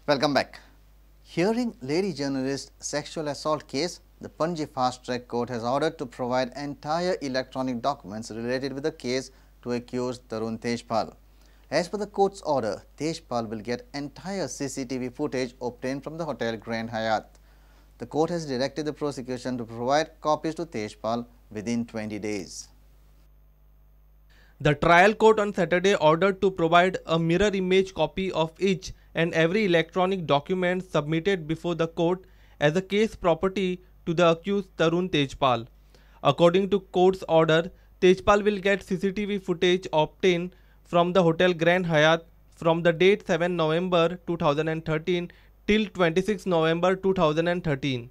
Welcome back. Hearing lady journalist sexual assault case, the Panaji Fast Track Court has ordered to provide entire electronic documents related with the case to accused Tarun Tejpal. As per the court's order, Tejpal will get entire CCTV footage obtained from the hotel Grand Hyatt. The court has directed the prosecution to provide copies to Tejpal within 20 days. The trial court on Saturday ordered to provide a mirror image copy of each and every electronic document submitted before the court as a case property to the accused Tarun Tejpal. According to court's order, Tejpal will get CCTV footage obtained from the hotel Grand Hyatt from the date 7 November 2013 till 26 November 2013.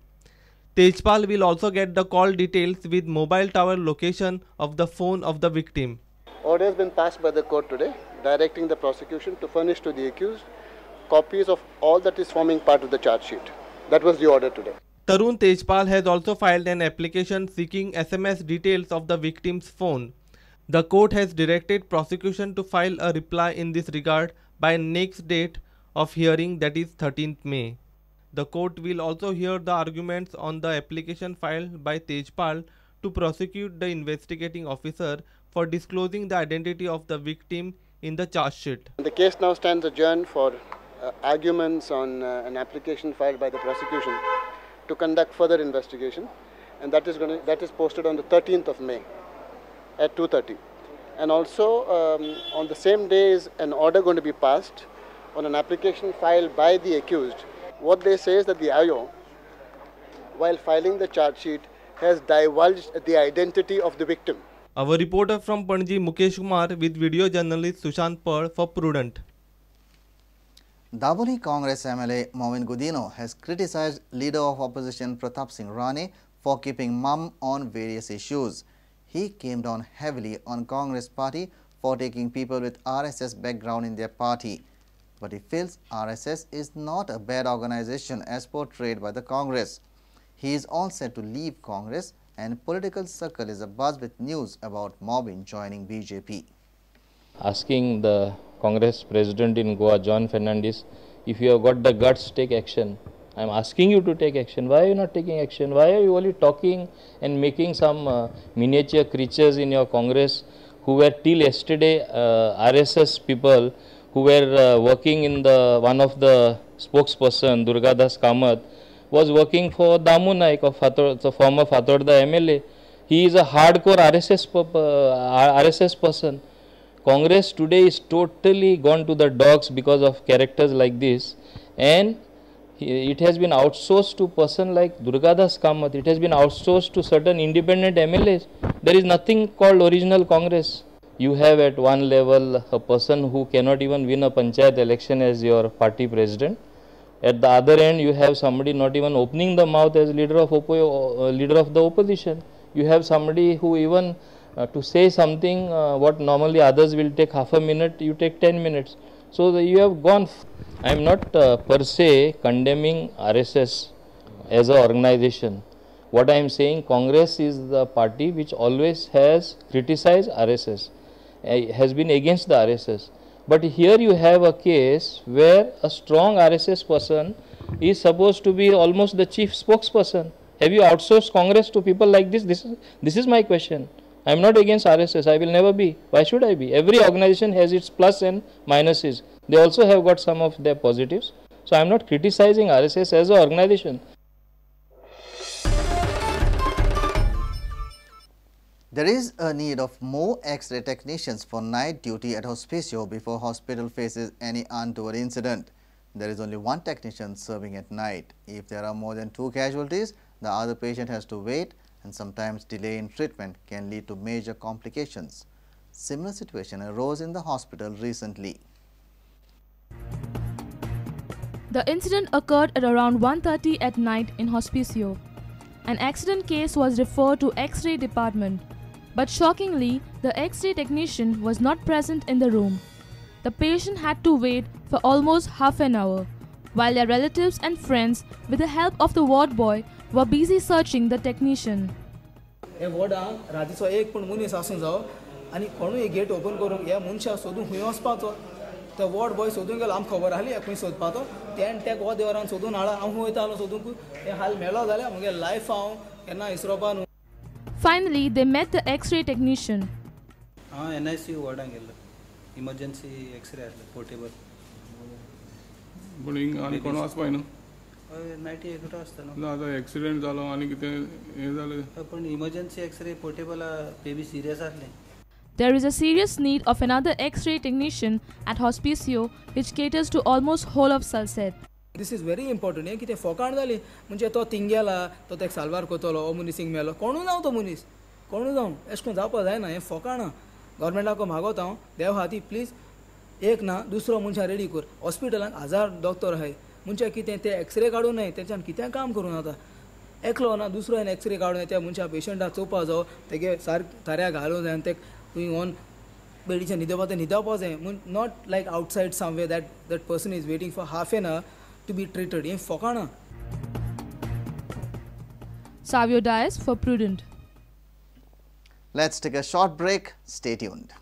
Tejpal will also get the call details with mobile tower location of the phone of the victim. Order has been passed by the court today, directing the prosecution to furnish to the accused copies of all that is forming part of the charge sheet. That was the order today. Tarun Tejpal has also filed an application seeking SMS details of the victim's phone. The court has directed prosecution to file a reply in this regard by next date of hearing, that is 13th May. The court will also hear the arguments on the application filed by Tejpal to prosecute the investigating officer for disclosing the identity of the victim in the charge sheet. The case now stands adjourned for arguments on an application filed by the prosecution to conduct further investigation, and that is posted on the 13th of May at 2:30. And also on the same day is an order going to be passed on an application filed by the accused. What they say is that the IO, while filing the charge sheet, has divulged the identity of the victim. Our reporter from Panaji, Mukesh Kumar, with video journalist Sushant Pal for Prudent. Dabolim Congress MLA Mauvin Godinho has criticized leader of opposition Pratap Singh Rane for keeping mum on various issues. He came down heavily on Congress party for taking people with RSS background in their party. But he feels RSS is not a bad organization as portrayed by the Congress. He is all set to leave Congress, and political circle is abuzz with news about Mauvin joining BJP. Asking the Congress president in Goa, John Fernandez, if you have got the guts, take action. I am asking you to take action. Why are you not taking action? Why are you only talking and making some miniature creatures in your Congress who were till yesterday RSS people who were working in the one of the spokesperson, Durgadas Kamath, was working for Damu Naik, of the former Fatorda MLA. He is a hardcore RSS person. Congress today is totally gone to the dogs because of characters like this, and it has been outsourced to person like Durgadas Kamath. It has been outsourced to certain independent MLAs. There is nothing called original Congress. You have at one level a person who cannot even win a panchayat election as your party president. At the other end, you have somebody not even opening the mouth as leader of the opposition. You have somebody who even to say something what normally others will take half a minute, you take 10 minutes. So you have gone. I am not per se condemning RSS as an organization. What I am saying, Congress is the party which always has criticized RSS, has been against the RSS. But here you have a case where a strong RSS person is supposed to be almost the chief spokesperson. Have you outsourced Congress to people like this? This is my question. I am not against RSS. I will never be. Why should I be? Every organization has its plus and minuses. They also have got some of their positives. So I am not criticizing RSS as an organization. There is a need of more X-ray technicians for night duty at Hospicio before hospital faces any untoward incident. There is only one technician serving at night. If there are more than two casualties, the other patient has to wait, and sometimes delay in treatment can lead to major complications. Similar situation arose in the hospital recently. The incident occurred at around 1:30 at night in Hospicio. An accident case was referred to X-ray department. But shockingly, the X-ray technician was not present in the room. The patient had to wait for almost half an hour, while their relatives and friends, with the help of the ward boy, were busy searching the technician. हे वॉर्डांक रातीचो एक पूण मनीस आसूंक जावो आनी कोणूय get open करूंक ह्या मनशाक सोदून खंय वचपाचो. तो वॉर्ड बॉय सोदूंक गेलो, आमकां खबर आहली खंय सोदपा तो, तेणें तेका हो देवरान सोदून हाडला. हांव खंय वयतालो सोदूंक, हें हाल मेलो जाल्यार मुगे लायफ हांव केन्ना विसरोपा न्हू. Finally, they met the X-ray technician. हांव NICU वॉर्डान गेल्लो, इमर्जन्सी एक्सरे आसलो पोर्टेबल. पूण हिंग आनी कोण वचपाय न्हू? हय, नायटी एकटो आसता न्हू. ना, आतां एक्सिडेंट जालो आनी कितें हें जालें. पूण emergency x ray portable baby serious आसलें. There is a serious need of another X-ray technician at Hospicio, which caters to almost whole of Salcete. This is very important. हें कितें फोकाण जाली म्हणजे तो थिंग गेला, तो तेका साल्वार करतलो, हो मनीस हिंग मेलो, कोणूय जावं तो मनीस, कोणूय जावं, एशें करून जावपा जायना. हें फोकाणां. गव्हर्मेंटाक मागोता हांव, देव हाती प्लीज एक ना दुसरो मनशां रेडी कर. हॉस्पिटलान 1000 डॉक्टर आहाय, मनशां कितें ते एक्सरे काडूं न्हय, तेंच्यान कितें काम करूं जाता. एकलो ना दुसरो एक्सरे काडूं त्या मनशा पेशंटाक चोवपा जावो, तेगे सारकें थाऱ्या घालूं जाय आनी तेका तुवें ऑन बेडीचेर न्हिदोवपा तें न्हिदोवपा जाय. Not like outside somewhere that that person is waiting for half an hour to be treated. हें फोकाणां. Savio Dias for Prudent. Let's take a short break. Stay tuned.